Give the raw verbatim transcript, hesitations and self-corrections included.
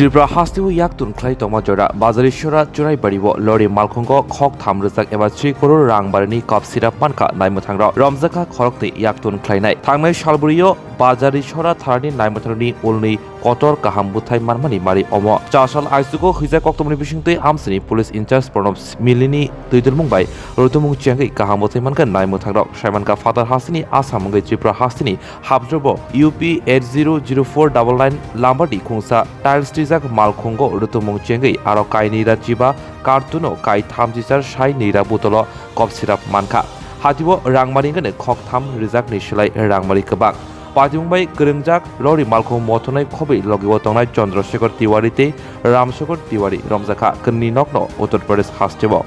Tripura hasteo yaktun khlai tongma jora Bajarisora Churaibari o lori malkhungo khok tham rwjak eba three koror rang barini kop sirap mankha naimwthangrok romjakha khoroknwi yaktun khlainai. Thangnai salbrio Bajarisora tharani naimwthangrokni ulni kotor kaham bwthai manmani mari omo. Chasal aisugo hwijak koktwmani bisingtwi amsini police in-charge Pranab Milini twidulmung bai rutumung chengwi kaham bwthai mankha naimwthangrok. Saimankha phatar hasteni Assam wngwi Tripura hasteni hapjwbo U P eight zero zero four double nine lambarni khungsa tiles twijak malkhungo rutumung chengwi aro kainwi ra chiba kartuno kai thamchichar sai nwi ra botolo kop sirap mankha. Hatio rangmari wngkhe khok tham rwjakni slai rangmari kwbang. Patimung bai kwrwngjak lori malkhung mothornai khobwi logio tongnai Chandrasekhar Tiwari tei Ramsekhar Tiwari romjakha kwnwi nokno Uttar Pradesh hasteo.